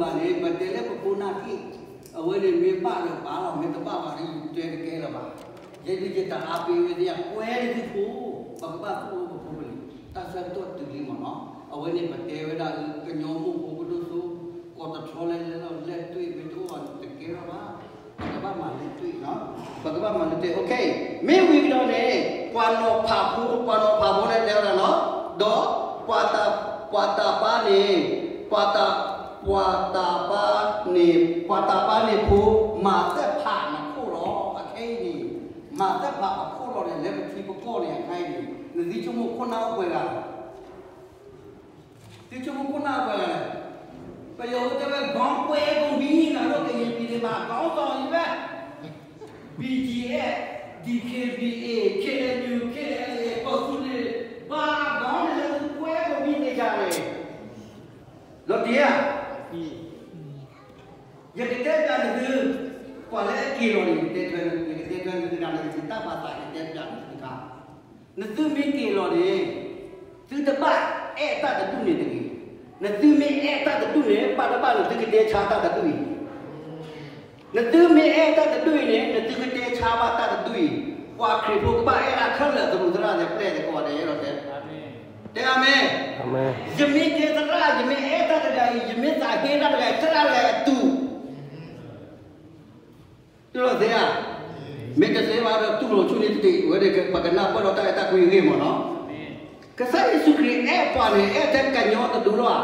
ဘၣ်န့ၣ် ပတဲလၢပဖိနာ်က့ၢ်, အဝဲန့ၣ်မ့ၢ်ဘၣ်ဒီးဘၣ်လီၤ, မ့ၢ်တဘၣ်ဘၣ်ဒီး ယတဲတကဲလၢၤဘၣ်. ယဲဒုးယတအါပ့ၤဝဲသ့ၣ်ညါ ကွဲလၢသုဖိ, ပကဘၣ်သူၣ်အိၣ်ပဖိပလံၤ, တၢ်ဆၢကတီၢ်တုၤလံမ့ၢ်နီၤ. အဝဲန့ၣ်ပတဲဝဲဒၣ်လၢကညီမိၢ်ဖိကဒိၣ်စိ, ကိးတထီလဲလဲလီၤ လဲၤတွံၢ်မ့ၢ်တအိၣ်ဘၣ်န့ၣ်တကဲလၢၤဘၣ်. ပကဘၣ်မၤလဲၤတွံၢ်နီၤ, ပကဘၣ်မၤလဲၤတွံၢ်, မ့ၢ်ဝံၤကဒီးန့ၣ် ပှၤနီၤဖးဖိ, ပှၤနီၤဖးဖိန့ၣ်တဲဝဲဒၣ်နီၤ, ဒီး ပှၤတၢ်ပၢန့ၣ်, ပှၤတၢ်, ပှၤတၢ်ပၢန့ၣ်, ပှၤတၢ်ပၢန့ၣ်ဖိ မၤသ့ၣ်ဖးနခိၣ်လီၤ. အခဲအံၤန့ၣ် မၤသ့ၣ်ဖးအခိၣ်လီၤန့ၣ် လၢပထံပကီၢ်န့ၣ် အခဲအံၤန့ၣ် နသုဆိကမိၣ်ခိၣ်နၢ်အိၣ်ပှဲၤဂၤလဲၣ်. သုဆိကမိၣ်ခိၣ်နၢ်အိၣ်ပှဲၤဂၤလဲၣ်. ပယီၤဖိတဲဝဲ ခေါင်းကွဲကုန်ပြီ ငါတို့ကရင်ပြည်မှာ ခေါင်းဆောင်ကြီးပဲ BGF, DKBA, KNU, KNLA ကီၢ်သူလ့ၤ ဘၣ်ခေါင်းန့ၣ်လၢကွဲကုန်ပြီသေချာတယ်. လီၤတံၢ်ဧါ. ယကတဲပျးနသု, ပှၤလၢအက့ၤလီၤန့ၣ် ယကတဲထွဲ, ယကတဲထွဲနသုတခါန့ၣ် ယတၢ်ဘၣ်သး ယကတဲပျးနသုတခါ. နသုမ့ၢ်က့ၤလီၤန့ၣ် သုတဘၣ်အဲၣ်တၢ်တဒူၣ်န့ၣ်တဂ့ၤ. နသုမ့ၢ်အဲၣ်တၢ်တဒူၣ်န့ၣ် ဘၣ်တဘၣ်နသုကတဲဆါတၢ်တဒူၣ်အံၤ. နသုမ့ၢ်အဲၣ်တၢ်တဒူၣ်အံၤန့ၣ် နသုကတဲဆါဘၣ်တၢ်တဒူၣ်အံၤ. ပှၤခရံာ်ဖိကဘၣ်အဲၣ်ဒၣ်ခဲလၢာ်သရူးသရၣ် ဒီးပျဲၢ်သကိးဒီးအဲၣ်ဒိးတဲ တဲအၤမ့ၣ်. ယမ့ၢ်ကဲသရၣ် ယမ့ၢ်အဲၣ်တၢ်တဂၤအံၤ ယမ့ၢ်သးဟ့တၢ်တဂၤအံၤ သရၣ်လဲၤအတူၢ် တူၢ်လိာ်သ့ဧါ. မ့ၢ်တသ့ဘၣ်ဒီးတူၢ်လိာ်ဆူၣ်န့ၣ်တတ့ၢ်ဝဲဒီး ပကနၢ်ပၢၢ်ဒီးတၢ်အဲၣ်တၢ်ကွံအဂ့ၢ်မ့ၢ်နီၤ. ကစၢ်ယ့ၣ်ၡူးခရံာ်အဲၣ်ပှၤန့ၣ် အဲၣ်ထဲကညီတဒူလီၤဧါ.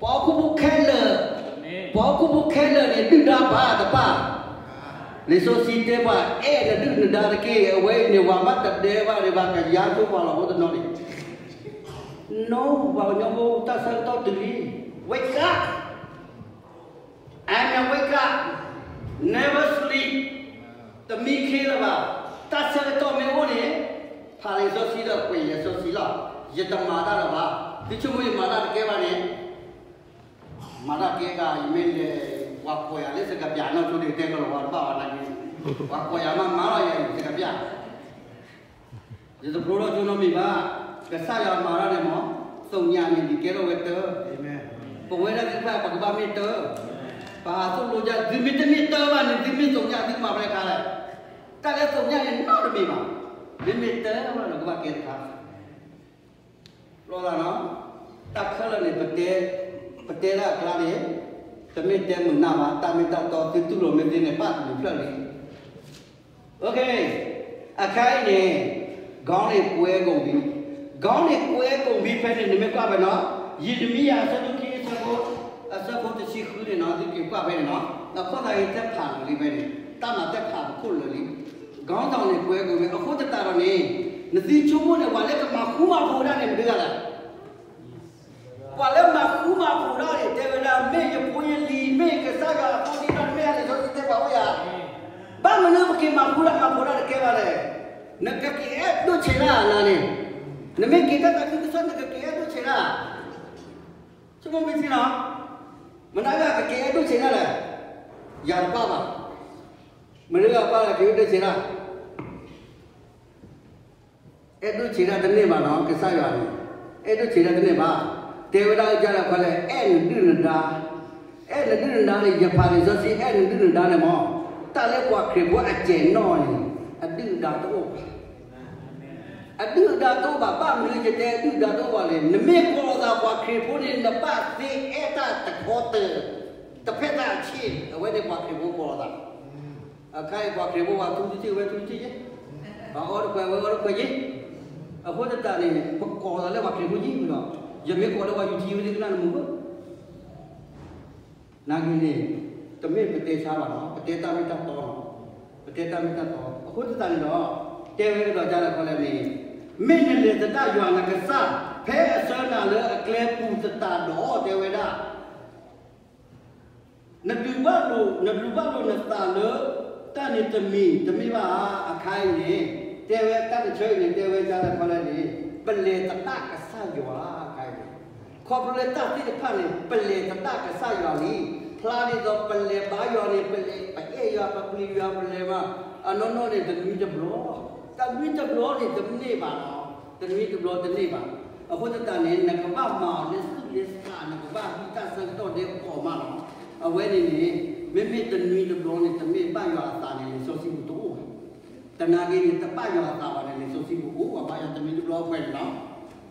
ပှၤဟီၣ်ခိၣ်ဖိခဲလၢာ်, ပှၤဟီၣ်ခိၣ်ဖိခဲလၢာ်န့ၣ် ဒုၣ်ဒါဘၣ်တပၣ်. လံာ်စီဆှံတဲပှၤ အဲၣ်နဒုၣ်နဒါတက့ၢ်. အဝဲအံၤန့ၣ် ပှၤဘၣ်တဒဲဘၣ်ဒီး ပှၤကယါဆိပှၤလီၤ ဖိတနီၤန့ၣ် No, ပှၤကညီဖိတၢ်ဆၢကတီၢ်တုၤလံ. Wake up! I'm a wake up, never sleep. တမံခ့လၢၤဘၣ်. တၢ်ဆၢကတီၢ်မ့ၢ်အိၣ်န့ၣ် ဖးလံာ်စီဆှံဒီးကွဲးလံာ်စီဆှံလီၤ. ယတမၤတၢ်လၢၤဘၣ်. သုဆိကမိၣ်ယမၤတၢ်တကဲဘၣ်န့ၣ် မၤတၢ်ကဲဂၤ ယမ့ၢ်လဲၤ ပှၤကိးယၤလၢစကးပၠးနီၢ်ဆိဒံး တဲကလီၤဝါတဘၣ်ဝဲနာ်က့ ပှၤကိးယၤမးမၤလီၤယၤအံၤ စကးပၠး ယတဖျိထီၣ်ကၠိနီတမံၤဘၣ်. ကစၢ်ယွၤမၤတၢ်န့ၣ်မ့ၢ် သ့ၣ်ညါန့ၣ် ဒ်ကဲထီၣ်ဝဲတၢ်, ပဝဲဒၣ်သ့ၣ်တဖၣ် ပကဘၣ်မ့ၢ်တၢ်, ပဟးသိၣ်လိကၢ် သုမ့ၢ်တမ့ၢ်တၢ်ဘၣ်န့ၣ် သုမ့ၢ်သ့ၣ်ညါ သုကမၤဖဲလဲၣ်ခါလဲၣ်. တၢ်လၢသ့ၣ်ညါန့ၣ်နီတမံၤဘၣ်. မ့မ့ၢ်တၢ်ဘၣ်ဒီး ကဘၣ်ကဲတခါ လီၤသးနီၤ, တၢ်ခဲလၢာ်န့ၣ် ပတဲ, ပတဲဒၣ်အကျါန့ၣ် တမ့ၢ်တဲမုာ်နၢ်ဘၣ်, တၢ်မ့ၢ်တၢ်တီ သုတူၢ်လိာ်မ့ၢ်သ့န့ၣ် ဘၣ်တမုာ်ဖျၢၣ်လံ. အခါအံၤန့ၣ် ခေါင်းတွေကွဲကုန်ပြီ, ခေါင်းတွေကွဲကုန်ပြီ ဖဲန့ၣ် နမ့ၢ်ကွၢ်ဖဲနီၤ, ယံးရမံယၤ အဆၢဒိၣ်ခံ အဆၢဖိ, အဆၢဖိတဆံဃုန့ၣ်နီၤ, သုက့ၤကွၢ်ဖဲန့ၣ်နီၤ, အခိၣ်သတးအံၤ တၢ်ဖးလၢာ်လံဖဲန့ၣ်, တၢ်မၤတၢ်ဖးပခိၣ်လၢာ်လံ. ခေါင်းဆောင်တွေကွဲကုန်ပြီ. အဃိသတးဒီးန့ၣ် နသုဆိကမိၣ်န့ၣ် ပှၤလၢကမၤဃူမၤဖိးတၢ်န့ၣ် မနုၤဂၤလဲၣ်. ပှၤလၢမၤဃူမၤဖိးတၢ်န့ၣ် တဲဝဲဒၣ် မ့ၢ်ယဖိယလံၤ မ့ၢ်ကစၢ်ယွၤအဖိဒံးဒီး မ့ၢ်အလံာ်စီဆှံတဲပှၤအိၣ်ယၤ, ဘၣ်မနုၤပက့ၤမၤဃူတၢ်မၤဖိးတၢ်တကဲဘၣ်လဲၣ်. နကက့ၤအဲၣ်ဒိၣ်ဆံးတၢ်နၤန့ၣ်, နမ့ၢ်က့ၤတၢ်သးခုကစီၣ် နကက့ၤအဲၣ်ဒိၣ်ဆံးတၢ် ဆိကမိၣ်မ့ၢ်ထံနီၤ, မနုၤဂၤကက့ၤအဲၣ်ဒိၣ်ဆံးတၢ်လဲၣ်. ယၤတပၣ်ဘၣ်, မနုၤဂၤပၣ်လၢက့ၤအဲၣ်ဒိၣ်ဆံးတၢ်, အဲၣ်ဒိၣ်ဆံးတၢ်တန့ၢ်ဘၣ်နီၤ, ကစၢ်ယွၤန့ၣ် အဲၣ်ဒိၣ်ဆံးတၢ်တန့ၢ်ဘၣ်. တဲဝဲဒၣ်အကၢ်လၢခွဲလဲၣ်, အဲၣ်နဒုၣ်နဒါ, အဲၣ်နဒုၣ်နဒါန့ၣ် ယဖးလံာ်စီဆှံ အဲၣ်နဒုၣ်နဒါန့ၣ်မ့ၢ် တၢ်လၢပှၤခရံာ်ဖိအစဲးနီၣ်န့ၣ် အဒုၣ်အဒါတအိၣ်ဘၣ် အဒုၣ်အဒါတအိၣ်ဘၣ်. ဘၣ်မနုၤယတဲအဒုၣ်အဒါတအိၣ်ဘၣ်လဲၣ်. နမ့ၢ်ကိးလီၤသးပှၤခရံာ်ဖိန့ၣ် နဘၣ်သ့အဲၣ်တၢ်တခီတၢၤ, တဖဲသးအဆ့ၣ်, အဝဲန့ၣ်ပှၤခရံာ်ဖိကိးလီၤသး. အခါအံၤပှၤခရံာ်ဖိပှၤထူတထံၣ်ဝဲထူတထံၣ်ယဲ, ပှၤအီတခွဲးဝဲအီတခွဲးယဲ, အဃိသတးန့ၣ် ပကိးလီၤသးလၢပှၤခရံာ်ဖိယံၤဒီး, ယမ့ၢ်ကိးလၢပှၤယူၤထံဝဲသ့ၣ်ကနၣ်နမုာ်ဘၣ် နာ်က့န့ၣ် တမ့ၢ်ပတဲဆါဘၣ်နီၤ, ပတဲတၢ်မ့ၢ်တၢ်တီနီၤ, ပတဲတၢ်မ့ၢ်တၢ်တီ. အဃိသတးန့ၣ်ဒီး တဲဝဲကဒီးကၢ်လၢခီလဲၣ်န့ၣ်, မ့ၢ်နလဲၤသဒၣ်ယွၤနကစၢ် ဖဲအဆၢနၤလၢအကျဲပူၤသတးဒီး တဲဝဲဒၣ် နဒုးဘၣ်လိာ်, နဒုးဘၣ်လိာ်နသးလၢ တၢ်န့ၣ်တမံၤတမ့ၢ်ဘၣ်ဧါ. အခါအံၤန့ၣ် တဲဝဲတၢ်တဆၢအံၤန့ၣ် တဲဝဲကၢ်လၢခီလဲၣ်န့ၣ်, ပလဲၤသဒၣ်ကစၢ်ယွၤအခါအံၤန့ၣ် ခီဖျိလၢတၢ်သ့ၣ်တဖၣ်န့ၣ် ပလဲၤသဒၣ်ကစၢ်ယွၤလံ. ဖျါဒ်သိးပလဲၤဘါယွၤန့ၣ် ပလဲၤပအဲၣ်ယွၤ ပပျံၤယွၤ ပလဲၤမး, အနီၢ်နီၢ်န့ၣ် တနွံတဘျီ, တနွံတဘျီန့ၣ် တန့ၢ်ဘၣ်နီၤ, တနွံတဘျီတန့ၢ်ဘၣ်. အဃိသတးန့ၣ် နကဘၣ်မၤအီၤလၢသူၣ်လၢသး နကဘၣ်ဟံးတၢ်ဆၢကတီၢ်ဒဲးအီၤမးလီၤ. အဝဲန့ၣ်န့ၣ် မ့မ့ၢ်တနွံတဘျီန့ၣ် တမ့ၢ်ဘၣ်ယွၤအသးန့ၣ် လံာ်စီဆှံပူၤတအိၣ်ဘၣ်. သနာ်က့န့ၣ် တဘၣ်ယွၤအသးဘၣ်န့ၣ် လံာ်စီဆှံပူၤအိၣ်ဘၣ် ဘၣ်ယွၤတနွံတဘျီအဖဲန့ၣ်လီၤ.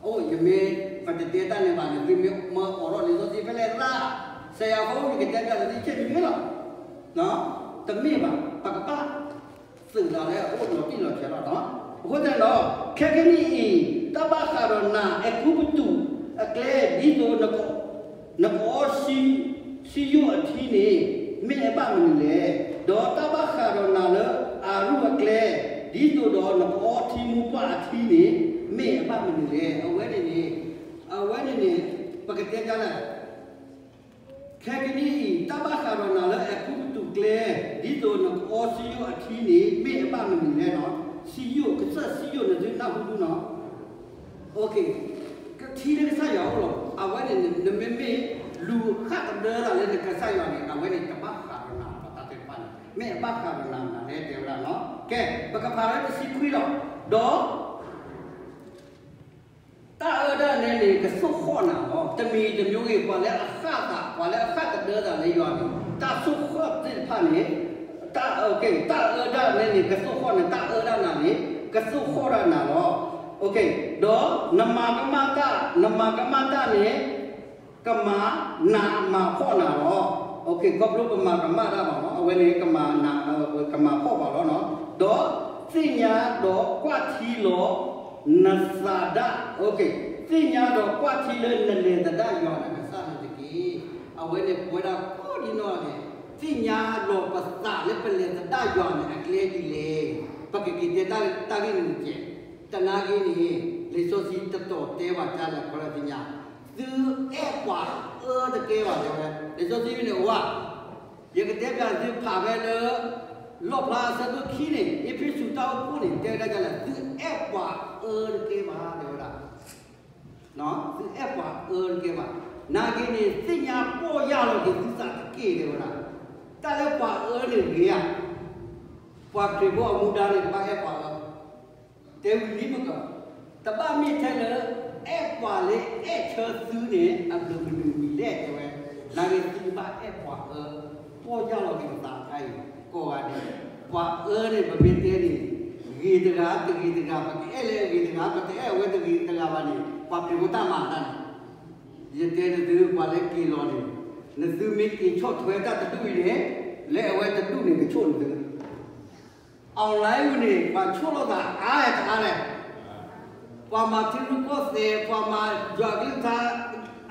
အိၣ် ယမ့ၢ်ပတတဲတၢ်န့ၣ်ဘၣ်န့ၣ် သုမ့ၢ်မၢအိးထီၣ်လံာ်စီဆှံဖဲလဲၣ်သရၣ်, ဆဲးယၤဖိ ယကတဲပျးလၢသုဆ့ၣ်မံၤလီၤ. တမ့ၢ်ဘၣ် ပကဘၣ် သုးသးလၢအအိၣ်လီၤတံၢ်လီၤဆဲးလီၤနီၤ. အဃိသတးဒီး ခဲကနံၣ်အံၤ တၢ်ဘၣ်ဃးဒီးနၤအဲၤကူပတူးအကျဲ ဒ်သိး နကအီစံယိၣ်အထံန့ၣ် မ့ၢ်အဘၣ်မနုၤလဲၣ်. ဒီးတၢ်ဘၣ်ဃးဒီးနၤလၢအၤရူၢ်အကျဲ ဒ်သိးဒီးနကအီထံမိၢ်ပှၢ်အထံန့ၣ် မ့ၢ်အဘၣ်မနုၤလဲၣ်. အဝဲန့ၣ်န့ၣ် အဝဲန့ၣ်န့ၣ် ပကတဲဒ်လဲၣ် ခဲကနံၣ်အံၤ တၢ်ဘၣ်ဃးဒီးနၤလၢအဲၤကူပတူးကျဲ ဒ်သိးနကအီစံယိၣ်အထံန့ၣ် မ့ၢ်အဘၣ်မနုၤလဲၣ်နီၤ. စံယိၣ် ကစၢၢ်စံယိၣ် နသုနၢ်ဟူဒုနီၤ. ကထံလၢကစၢ်ယွၤအိၣ်လီၤ. အဝဲန့ၣ် နမ့မ့ၢ်လူၤဃၣ်ကဒၢသးလၢနကစၢ်ယွၤန့ၣ် အဝဲန့ၣ်တဘၣ်ဃးဒီးနၤဘၣ် တၢ်သ့ၣ်တဖၣ်န့ၣ် မ့ၢ်အဘၣ်ဃးဒီးနၤမနုၤလဲၣ် တဲဝဲဒၣ်နီၤ. ကဲ ပကဖးလၢတဆံခွံလီၤ. ဒီး တၢ်အၢဒၣ်နဲန့ၣ် ကသိၣ်ဃီၣ်နၤလီၤ. တမံၤတမံၤဂ့ၤ ပှၤလၢအဃၣ်သး ပှၤလၢအဃၣ်ကဒၢသးလၢယွၤန့ၣ် တၢ်သိၣ်ဃီၣ်သ့ၣ်တဖၣ်န့ၣ် တၢ်အၢဒၣ်နဲန့ၣ် ကသိၣ်ဃီၣ်နၤ တၢ်အၢဒၣ်နၤန့ၣ် ကသိၣ်ဃီၣ်ဒၣ်နၤလီၤ. ဒီးနမၤကမၣ်တၢ် နမၤကမၣ်တၢ်န့ၣ် ကမၤနးမၤဖှီၣ်နၤလီၤ. ခီဖျိပမၤကမၣ်တၢ်ဘၣ်လီၤ အဝဲန့ၣ် ကမၤနး ကမၤဖှီၣ်ပှၤလီၤနီၤ. ဒီးသ့ၣ်ညါဒီးကွၢ်ထံလီၤနသးဒၣ်, သ့ၣ်ညါဒီးကွၢ်ထံလၢနလဲၤသဒၣ်ယွၤနကစၢ်န့ၣ်တက့ၢ်. အဝဲန့ၣ်ပဝဲဒၣ်ကိးဒံနီၢ်ဂၤဒဲး သ့ၣ်ညါလီၤပသးလၢပလဲၤသဒၣ်ယွၤန့ၣ်အကျဲဒ်လဲၣ်. ပကက့ၤတဲတၢ်ဂ့ၢ်န့ၣ်တက့ၢ်. တနာ်က့န့ၣ် လံာ်စီဆှံတတီၤတဲပှၤတၢ်လၢခီလၢသ့ၣ်ညါ သုအဲၣ်ပှၤအၢတကဲဘၣ် တဲဝဲ. လံာ်စီဆှံန့ၣ်အိၣ်ဧါ, ယကတဲပျးသုဖးဖဲလၢ လီၣ်ဖျါအဆၢဒိၣ်ခံန့ၣ် အ့းဖ့းစူးတၢ်အိၣ်ဖှိၣ်န့ၣ် တဲဝဲဒၣ်ဒ်လဲၣ်, သုအဲၣ်ပှၤအၢတကဲဘၣ် တဲဝဲဒၣ်. သုအဲၣ်ပှၤအၢတကဲဘၣ်. နာ်က့န့ၣ် သ့ၣ်ညါပီၢ်ယၢ်လီၤက့ၤသုသးတက့ၢ် တဲဝဲဒၣ်. တၢ်လၢပှၤအၢန့ၣ်ဂ့ၤဧါ. ပှၤခရံာ်ဖိအမူဒါန့ၣ် ကဘၣ်အဲၣ်ပှၤအၢ တဲဝံၤလံမ့ၢ်ကီး, တဘၣ်မ့ၢ်ထဲလၢ အဲၣ်ပှၤလၢအဲၣ်ဆၢသုန့ၣ် အဘျုးမနုၤမံၤလဲၣ် တဲဝဲ. နာ်က့သုကဘၣ်အဲၣ်ပှၤအၢ, ပီၢ်ယၢ်လီၤက့ၤပသးတခါအံၤ ကိးဂၤဒဲး. ပှၤအၢန့ၣ် ပမ့ၢ်တဲန့ၣ် ဂ့ၤတဂၤတဂ့ၤတဂၤ ပကအဲၣ်လၢအဂ့ၤတဂၤ ပတအဲၣ်အဝဲတဂ့ၤတဂၤဘၣ်န့ၣ် ပှၤခရံာ်ဖိတၢ်မၤတၢ်န့ၣ် ယတဲနသုပှၤလၢက့ၤလီၤန့ၣ် နသုမ့ၢ်က့ၤဆီၣ်ထွဲတၢ်တဒူၣ်အံၤန့ၣ် လၢအဝဲတဒူၣ်န့ၣ် ကဆိၣ်နသု online ပူၤန့ၣ် ပှၤဆိၣ်လိာ်သးအါလဲၣ်တအါလဲၣ်, ပှၤမၤထံရူၢ်ကီၢ်သဲး ပှၤမၤယွၤကလုၢ်ကထါ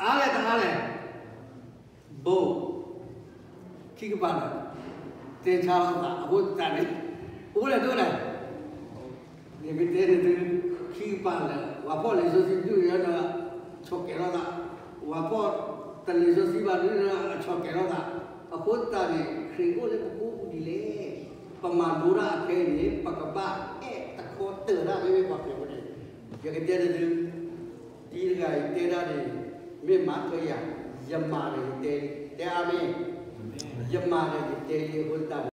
အါလဲၣ်တအါလဲၣ်, ဘိ, ခံကပၤလၢာ်, တဲဆါလိာ်သး အဃိသတးန့ၣ် အိၣ်လဲၣ်တအိၣ်လဲၣ် ယကတဲနသု ခံကပၤလၢာ် ပှၤဖီၣ်လံာ်စီဆှံဒုးဒီး ဆီၣ်ကဲၤလိာ်သး, ပှၤဖီၣ်တလံာ်စီဆှံဘၣ်ဒုးဒီး အဆီၣ်ကဲၤလိာ်သး, အဃိသတးန့ၣ် ခရံာ်အိၣ်လၢပကိးပူၤဒ်လဲၣ်, ပမၤလိတၢ်အခဲအံၤန့ၣ် ပကဘၣ်အဲၣ်တခီတၢၤတၢ်မ့မ့ၢ်ပှၤခရံာ်ဖိန့ၣ်, ယကတဲနသု တံၤတဂၤအံၤတဲတၢ်န့ၣ် မ့ၢ်မၤထွဲယၤ, ယမၤဒီးယတဲလံ, တဲအါမ့ၢ်, ယမၤဒီးယတဲလံ အဃိသတး